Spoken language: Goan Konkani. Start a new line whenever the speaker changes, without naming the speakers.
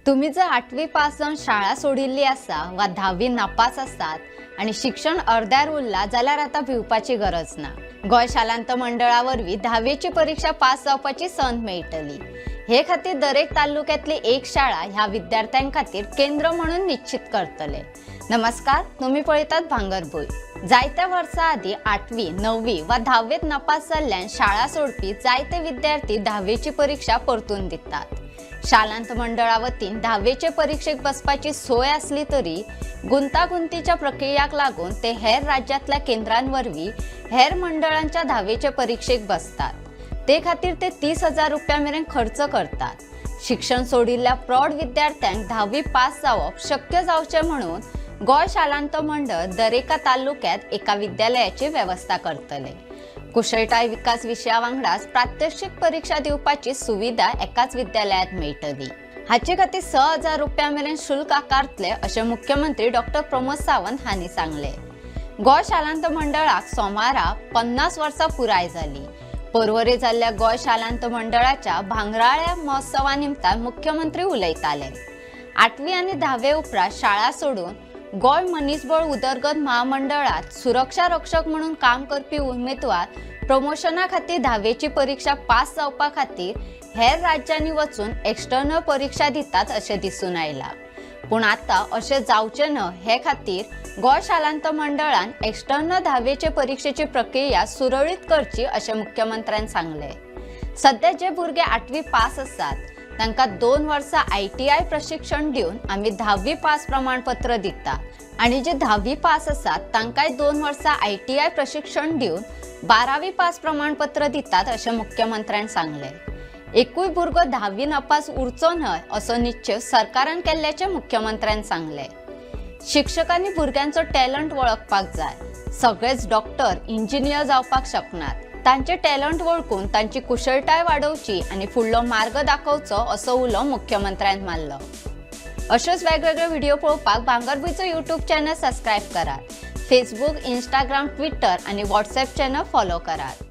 तुमी जर आठवी पास जावन शाळा सोडिल्ली आसा वा धावी नापास आसात आनी शिक्षण अर्द्यार उरलां जाल्यार आतां भिवपाची गरज ना. गोंय शालांत मंडळा वरवीं धावेची परिक्षा पास जावपाची संद मेळटली. हे खातीर दरेक तालुक्यांतली एक शाळा ह्या विद्यार्थ्यां खातीर केंद्र म्हणून निश्चित करतले. नमस्कार, तुमी पळयतात भांगरभूंय. जायत्या वर्सां आदीं आठवी, णववी वा धावेंत नापास जाल्ल्यान शाळा सोडपी जायते विद्यार्थी धावेची परिक्षा परतून दितात. शालांत मंडळा वतीन धावेचे परिक्षेक बसपाची सोय आसली तरी गुंतागुंतीच्या प्रक्रियाक लागून ते हेर राज्यांतल्या केंद्रांवरवीं हेर मंडळांच्या धावेचे परिक्षेक बसतात. ते खातीर ते 30,000 रुपया मेरेन खर्च करतात. शिक्षण सोडिल्ल्या प्रौढ विद्यार्थ्यांक धावी पास जावप शक्य जावचें म्हणून गोंय शालांत मंडळ दरेका तालुक्यात एका विद्यालयाची वेवस्था करतले. कुशळटाय विकास विशया वांगडाच प्रात्यक्षिक परिक्षा दिवपाची सुविधा एकाच विद्यालयात मेळटली. हाचे खातीर 6000 रुपया मेरेन शुल्क आकारतले अशें मुख्यमंत्री डॉक्टर प्रमोद सावंत हांणी सांगलें. गोंय शालांत मंडळाक सोमारा 50 वर्सां पुराय जाली. परवरे जाल्ल्या गोंय शालांत मंडळाच्या भांगराळ्या महोत्सवा निमतान मुख्यमंत्री उलयताले. आठवी आनी धावे उपरांत शाळा सोडून गोंय मनीसबळ उदरगत महामंडळात सुरक्षा रक्षक म्हणून काम करपी उमेदवार प्रमोशना खातीर धावेची परिक्षा पास जावपा खातीर हेर राज्यांनी वचून एक्सटर्नल परिक्षा दितात अशें दिसून आयलां. पूण आतां अशें जावचें न्हय हे खातीर गोंय शालांत मंडळान एक्सटर्नल धावेचे परिक्षेची प्रक्रिया सुरळीत करची अशें मुख्यमंत्र्यान सांगलें. सध्या जे भुरगे आठवी पास आसात तांकां 2 वर्सां आयटीआय प्रशिक्षण दिवन आमी धावी पास प्रमाणपत्र दितात आनी जे धावी पास आसात तांकांय 2 वर्सां आयटीआय प्रशिक्षण दिवन बारावी पास प्रमाणपत्र दितात अशें मुख्यमंत्र्यान सांगलें. एकूय भुरगो धावी नापास उरचो न्हय असो निश्चय सरकारान केल्ल्याचें मुख्यमंत्र्यान सांगलें. शिक्षकांनी भुरग्यांचो टॅलंट वळखपाक जाय. सगळेच डॉक्टर, इंजिनियर जावपाक शकनात. तांचे टॅलंट वळखून तांची कुशळटाय वाडोवची आनी फुडलो मार्ग दाखोवचो असो उलो मुख्यमंत्र्यान मारलो. अश्योच वेगवेगळे व्हिडिओ पळोवपाक भांगरभूंयचो यूट्यूब चॅनल सबस्क्रायब करात. फेसबूक, इंस्टाग्राम, ट्विटर आनी व्हॉट्सएप चॅनल फॉलो करात.